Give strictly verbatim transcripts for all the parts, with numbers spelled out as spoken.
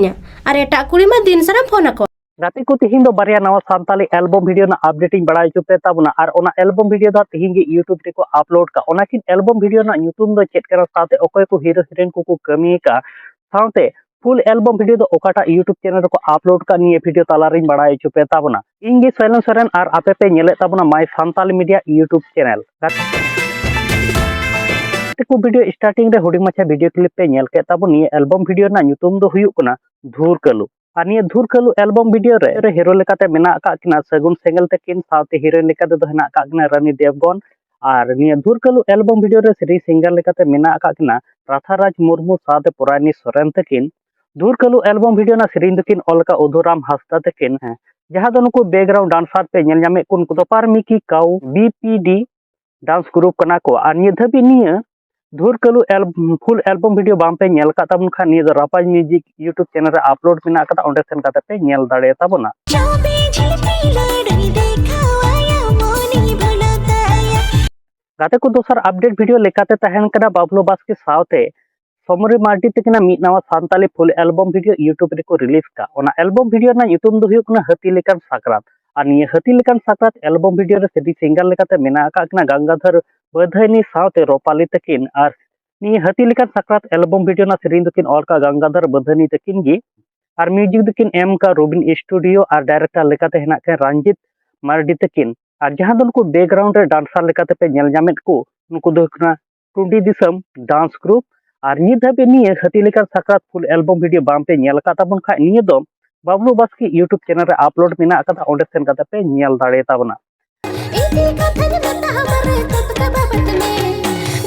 ᱟᱨ ᱮᱴᱟᱜ ᱠᱩᱲᱤ ᱢᱟ ᱫᱤᱱ ᱥᱟᱨᱟᱢ ᱯᱷᱳᱱ ᱟᱠᱚᱣᱟ᱾ ᱜᱟᱛᱮ ᱠᱚ, ᱛᱤᱦᱤᱧ ᱫᱚ ᱵᱟᱨᱭᱟ ᱱᱟᱣᱟ ᱥᱟᱱᱛᱟᱞᱤ ᱮᱞᱵᱚᱢ ᱵᱷᱤᱰᱤᱭᱳ ᱨᱮᱱᱟᱜ ᱟᱯᱰᱮᱴ ᱤᱧ ᱵᱟᱲᱟᱭ ᱦᱚᱪᱚ ᱯᱮ ᱛᱟᱵᱚᱱᱟ᱾ ᱟᱨ ᱚᱱᱟ ᱮᱞᱵᱚᱢ ᱵᱷᱤᱰᱤᱭᱳ ᱫᱚ ᱦᱟᱸᱜ ᱛᱤᱦᱤᱧ ᱜᱮ YouTube ᱨᱮᱠᱚ ᱟᱯᱞᱳᱰ ᱠᱟᱜᱼᱟ᱾ ᱚᱱᱟᱠᱤᱱ ᱮᱞᱵᱚᱢ ᱵᱷᱤᱰᱤᱭᱳ ᱨᱮᱱᱟᱜ ᱧᱩᱛᱩᱢ ᱫᱚ ᱪᱮᱫ ᱠᱟᱱᱟ, ᱥᱟᱶᱛᱮ ᱚᱠᱚᱭ ᱠᱚ ᱦᱤᱨᱳ ᱦᱤᱨᱳᱭᱤᱱ ᱠᱚᱠᱚ ᱠᱟᱹᱢᱤ ᱟᱠᱟᱫᱼᱟ, ᱥᱟᱶᱛᱮ ᱯᱷᱩᱞ ᱮᱞᱵᱚᱢ ᱵᱷᱤᱰᱤᱭᱳ ᱫᱚ ᱚᱠᱟᱴᱟᱜ YouTube ᱪᱮᱱᱮᱞ ᱨᱮᱠᱚ ᱟᱯᱞᱳᱰ ᱠᱟᱜᱼᱟ, ᱱᱤᱭᱟᱹ ᱵᱷᱤᱰᱤᱭᱳ ᱛᱟᱞᱟᱨᱤᱧ ᱵᱟᱲᱟᱭ ᱦᱚᱪᱚ ᱯᱮ ᱛᱟᱵᱚᱱᱟ᱾ ᱤᱧ ᱜᱮ ᱥᱚᱭᱞᱚᱱ ᱥᱚᱨᱮᱱ ᱟᱨ ᱟᱯᱮ ᱯᱮ ᱧᱮᱞᱮᱫ ᱛᱟᱵᱚᱱᱟ My Santali Media YouTube channel᱾ ᱜᱟᱛᱮ ᱠᱚ, ᱵᱷᱤᱰᱤᱭᱳ ᱥᱴᱟᱨᱴᱤᱝ ᱨᱮ ᱦᱩᱰᱤᱧ ᱢᱟᱪᱷᱟ ᱵᱷᱤᱰᱤᱭᱳ ᱠᱞᱤᱯ ᱯᱮ ᱧᱮᱞ ᱠᱮᱫ ᱛᱟᱵᱚᱱ᱾ ᱱᱤᱭᱟᱹ ᱮᱞᱵᱚᱢ ᱵᱷᱤᱰᱤᱭᱳ ᱨᱮᱱᱟᱜ ᱧᱩᱛᱩᱢ ᱫᱚ ᱦᱩᱭᱩᱜ ᱠᱟᱱᱟ ᱫᱷᱩᱨ ᱠᱟᱹᱞᱩ᱾ ᱟᱨ ᱱᱤᱭᱟᱹ ᱫᱷᱩᱨ ᱠᱟᱹᱞᱩ ᱮᱞᱵᱚᱢ ᱵᱷᱤᱰᱤᱭᱳ ᱨᱮ ᱦᱤᱨᱳ ᱞᱮᱠᱟᱛᱮ ᱢᱮᱱᱟᱜ ᱟᱠᱟᱫ ᱠᱤᱱᱟ ᱥᱟᱹᱜᱩᱱ ᱥᱮᱸᱜᱮᱞ ᱛᱟᱹᱠᱤᱱ, ᱥᱟᱶᱛᱮ ᱦᱤᱨᱳᱭᱤᱱ ᱞᱮᱠᱟ ᱛᱮᱫᱚ ᱦᱮᱱᱟᱜ ᱟᱠᱟᱫ ᱠᱤᱱᱟ ᱨᱟᱱᱤ ᱫᱮᱵᱽᱜᱚᱱ᱾ ᱟᱨ ᱱᱤᱭᱟᱹ ᱫᱷᱩᱨ ᱠᱟᱹᱞᱩ ᱮᱞᱵᱚᱢ ᱵᱷᱤᱰᱤᱭᱳ ᱨᱮ ᱥᱮᱨᱮᱧ ᱥᱤᱝᱜᱟᱨ ᱞᱮᱠᱟᱛᱮ ᱢᱮᱱᱟᱜ ᱟᱠᱟᱫ ᱠᱤᱱᱟ ᱨᱟᱫᱷᱟᱨᱟᱡᱽ ᱢᱩᱨᱢᱩ ᱥᱟᱶᱛᱮ ᱯᱚᱨᱟᱭᱱᱤ ᱥᱚᱨᱮᱱ ᱛᱟᱹᱠᱤᱱ᱾ ᱫᱷᱩᱨ ᱠᱟᱹᱞᱩ ᱮᱞᱵᱚᱢ ᱵᱷᱤᱰᱤᱭᱳ ᱨᱮᱱᱟᱜ ᱥᱮᱨᱮᱧ ᱫᱚᱠᱤᱱ ᱚᱞ ᱟᱠᱟᱫ ᱩᱫᱷᱩᱨᱟᱢ ᱦᱟᱸᱥᱫᱟ ᱛᱟᱹᱠᱤᱱ, ᱦᱮᱸ, ᱡᱟᱦᱟᱸ ᱫᱚ ᱱᱩᱠᱩ ᱵᱮᱠᱜᱨᱟᱣᱩᱱᱰ ᱰᱟᱱᱥᱟᱨ ᱯᱮ ᱧᱮᱞ ᱧᱟᱢᱮᱫ ᱠᱚ, ᱩᱱᱠᱩ ᱫᱚ ᱯᱟᱨᱢᱤᱠᱤ ᱠᱟᱣ, B P D dance group ᱠᱟᱱᱟ ᱠᱚ᱾ ᱟᱨ ᱱᱤᱭᱟᱹ ᱫᱷᱟᱹᱵᱤᱡ ᱱᱤᱭᱟᱹ ᱫᱷᱩᱨ ᱠᱟᱹᱞᱩ ᱮᱞ-, ᱯᱷᱩᱞ ᱮᱞᱵᱚᱢ ᱵᱷᱤᱰᱤᱭᱳ ᱵᱟᱝ ᱯᱮ ᱧᱮᱞ ᱟᱠᱟᱫ ᱛᱟᱵᱚᱱ ᱠᱷᱟᱱ, ᱱᱤᱭᱟᱹ ᱫᱚ ᱨᱟᱯᱟᱡᱽ ᱢᱤᱣᱡᱤᱠ YouTube ᱪᱮᱱᱮᱞ ᱨᱮ ᱟᱯᱞᱳᱰ ᱢᱮᱱᱟᱜ ᱟᱠᱟᱫᱟ, ᱚᱸᱰᱮ ᱥᱮᱱ ᱠᱟᱛᱮ ᱯᱮ ᱧᱮᱞ ᱫᱟᱲᱮᱭᱟᱛᱟ ᱵᱚᱱᱟ᱾ ᱪᱚᱵᱤ ᱡᱷᱤᱞᱯᱤ ᱞᱟᱹᱰᱩᱭ ᱫᱮᱠᱷᱟᱣᱟᱭᱟ ᱢᱚᱱᱤ ᱵᱷᱟᱞᱟ ᱛᱟᱭᱟ᱾ ᱜᱟᱛᱮ ᱠᱚ, ᱫᱚᱥᱟᱨ ᱟᱯᱰᱮᱴ ᱵᱷᱤᱰᱤᱭᱳ ᱞᱮᱠᱟᱛᱮ ᱛᱟᱦᱮᱱ ᱠᱟᱱᱟ ᱵᱟᱵᱞᱩ ᱵᱟᱥᱠᱮ ᱥᱟᱶᱛᱮ ᱥᱚᱢᱨᱤ ᱢᱟᱨᱰᱤ ᱛᱟᱹᱠᱤᱱᱟᱜ ᱢᱤᱫ ᱱᱟᱣᱟ ᱥᱟᱱᱛᱟᱞᱤ ᱯᱷᱩᱞ ᱮᱞᱵᱚᱢ ᱵᱷᱤᱰᱤᱭᱳ YouTube ᱨᱮᱠᱚ ᱨᱤᱞᱤᱡᱽ ᱠᱟᱜ᱾ ᱚᱱᱟ ᱮᱞᱵᱚᱢ ᱵᱷᱤᱰᱤᱭᱳ ᱨᱮᱱᱟᱜ ᱧᱩᱛᱩᱢ ᱫᱚ ᱦᱩᱭᱩᱜ ᱠᱟᱱᱟ ᱦᱟᱹᱛᱤ ᱞᱮᱠᱟᱱ ᱥᱟᱠᱨᱟᱛ᱾ ᱟᱨ ᱱᱤᱭᱟᱹ ᱦᱟᱹᱛᱤ ᱞᱮᱠᱟᱱ ᱥᱟᱠᱨᱟᱛ ᱮᱞᱵᱚᱢ ᱵᱷᱤᱰᱤᱭᱳ ᱨᱮ ᱥᱮᱨᱮᱧ ᱥᱤᱝᱜᱟᱨ ᱞᱮᱠᱟᱛᱮ ᱢᱮᱱᱟᱜ ᱟᱠᱟᱫ ᱠᱤᱱᱟ ᱜᱟᱝᱜᱟᱫᱷᱚᱨ ᱵᱟᱹᱫᱷᱟᱹᱭᱱᱤ ᱥᱟᱶᱛᱮ ᱨᱚᱯᱟᱞᱤ ᱛᱟᱹᱠᱤᱱ᱾ ᱟᱨ ᱱᱤᱭᱟᱹ ᱦᱟᱹᱛᱤ ᱞᱮᱠᱟᱱ ᱥᱟᱠᱨᱟᱛ ᱮᱞᱵᱚᱢ ᱵᱷᱤᱰᱤᱭᱳ ᱨᱮᱱᱟᱜ ᱥᱮᱨᱮᱧ ᱫᱚᱠᱤᱱ ᱚᱞ ᱠᱟᱜ ᱜᱟᱝᱜᱟᱫᱷᱚᱨ ᱵᱟᱹᱫᱷᱟᱹᱭᱱᱤ ᱛᱟᱹᱠᱤᱱ ᱜᱮ᱾ ᱟᱨ ᱢᱤᱣᱡᱤᱠ ᱫᱚᱠᱤᱱ ᱮᱢ ᱠᱟᱜ ᱨᱚᱵᱤᱱ ᱥᱴᱩᱰᱤᱭᱳ᱾ ᱟᱨ ᱰᱟᱭᱨᱮᱠᱴᱚᱨ ᱞᱮᱠᱟᱛᱮ ᱦᱮᱱᱟᱜ ᱠᱤᱱᱟ ᱨᱚᱧᱡᱤᱛ ᱢᱟᱨᱰᱤ ᱛᱟᱹᱠᱤᱱ᱾ ᱟᱨ ᱡᱟᱦᱟᱸ ᱫᱚ ᱱᱩᱠᱩ ᱵᱮᱠᱜᱨᱟᱣᱩᱱᱰ ᱨᱮ ᱰᱟᱱᱥᱟᱨ ᱞᱮᱠᱟᱛᱮ ᱯᱮ ᱧᱮᱞ ᱧᱟᱢᱮᱫ ᱠᱚ, ᱱᱩᱠᱩ ᱫᱚ ᱦᱩᱭᱩᱜ ᱠᱟᱱᱟ ᱴᱩᱰᱤ ᱫᱤᱥᱚᱢ ᱰᱟᱱᱥ ᱜᱨᱩᱯ᱾ ᱟᱨ ᱱᱤᱛ ᱫᱷᱟᱹᱵᱤᱡ ᱱᱤᱭᱟᱹ ᱦᱟᱹᱛᱤ ᱞᱮᱠᱟᱱ ᱥᱟᱠᱨᱟᱛ ᱯᱷᱩᱞ ᱮᱞᱵᱚᱢ ᱵᱷᱤᱰᱤᱭᱳ ᱵᱟᱝ ᱯᱮ ᱧᱮᱞ ᱟᱠᱟᱫ ᱛᱟᱵᱚᱱ ᱠᱷᱟᱡ, ᱱᱤᱭᱟᱹ ᱫᱚ ᱵᱟᱵᱞᱩ ᱵᱟᱥᱠᱮ YouTube ᱪᱮᱱᱮᱞ ᱨᱮ ᱟᱯᱞᱳᱰ ᱢᱮᱱᱟᱜ ᱟᱠᱟᱫᱟ, ᱚᱸᱰᱮ ᱥᱮᱱ ᱠᱟᱛᱮ ᱯᱮ ᱧᱮᱞ ᱫᱟᱲᱮᱭᱟᱛᱟ ᱵᱚᱱᱟ᱾ ᱤᱫᱤ ᱠᱟᱛᱷᱟᱧ ᱢᱮᱛᱟᱢᱟ ᱨᱮ ᱴᱚᱴᱠᱟ ᱵᱟᱵᱚᱫ ᱢᱮ,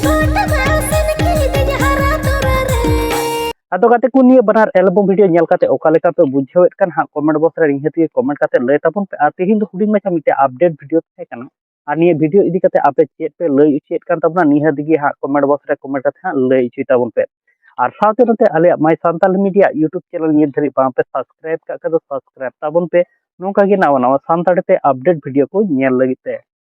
ᱜᱚᱴᱟ ᱵᱟᱝ ᱥᱮᱱ ᱠᱤᱫᱤᱧ ᱦᱟᱨᱟ ᱛᱚᱨᱟ ᱨᱮ᱾ ᱟᱫᱚ ᱜᱟᱛᱮ ᱠᱚ, ᱱᱤᱭᱟᱹ ᱵᱟᱱᱟᱨ ᱮᱞᱵᱚᱢ ᱵᱷᱤᱰᱤᱭᱳ ᱧᱮᱞ ᱠᱟᱛᱮ ᱚᱠᱟ ᱞᱮᱠᱟ ᱯᱮ ᱵᱩᱡᱷᱟᱹᱣᱮᱫ ᱠᱟᱱ ᱦᱟᱸᱜ, ᱠᱚᱢᱮᱱᱴ ᱵᱚᱠᱥ ᱨᱮ ᱱᱤᱦᱟᱹᱛ ᱜᱮ ᱠᱚᱢᱮᱱᱴ ᱠᱟᱛᱮ ᱞᱟᱹᱭ ᱛᱟᱵᱚᱱ ᱯᱮ᱾ ᱟᱨ ᱛᱮᱦᱮᱧ ᱫᱚ ᱦᱩᱰᱤᱧ ᱢᱟᱪᱷᱟ ᱢᱤᱫᱴᱮᱡ ᱟᱯᱰᱮᱴ ᱵᱷᱤᱰᱤᱭᱳ ᱛᱟᱦᱮᱸ ᱠᱟᱱᱟ᱾ ᱟᱨ ᱱᱤᱭᱟᱹ ᱵᱷᱤᱰᱤᱭᱳ ᱤᱫᱤ ᱠᱟᱛᱮ ᱟᱯᱮ ᱪᱮᱫ ᱯᱮ ᱞᱟᱹᱭ ᱚᱪᱚᱭᱮᱫ ᱠᱟᱱ ᱛᱟᱵᱚᱱᱟ, ᱱᱤᱦᱟᱹᱛ ᱜᱮ ᱦᱟᱸᱜ ᱠᱚᱢᱮᱱᱴ ᱵᱚᱠᱥ ᱨᱮ ᱠᱚᱢᱮᱱᱴ ᱠᱟᱛᱮ ᱦᱟᱸᱜ ᱞᱟᱹᱭ ᱚᱪᱚᱭ ᱛᱟᱵᱚᱱ ᱯᱮ᱾ ᱟᱨ ᱥᱟᱶᱛᱮ ᱱᱚᱛᱮ ᱟᱞᱮᱭᱟᱜ My Santali Media YouTube channel ᱱᱤᱛ ᱫᱷᱟᱹᱵᱤᱡ ᱵᱟᱝ ᱯᱮ ᱥᱟᱵᱥᱠᱨᱟᱭᱤᱵ ᱠᱟᱜ ᱠᱷᱟᱡ ᱫᱚ ᱥᱟᱵᱥᱠᱨᱟᱭᱤᱵ ᱛᱟᱵᱚᱱ ᱯᱮ, ᱱᱚᱝᱠᱟ ᱜᱮ ᱱᱟᱣᱟ ᱱᱟᱣᱟ ᱥᱟᱱᱛᱟᱲᱤ ᱛᱮ ᱟᱯᱰᱮᱴ ᱵᱷᱤᱰᱤᱭᱳ ᱠᱚ ᱧᱮᱞ ᱞᱟᱹᱜᱤᱫ ᱛᱮ᱾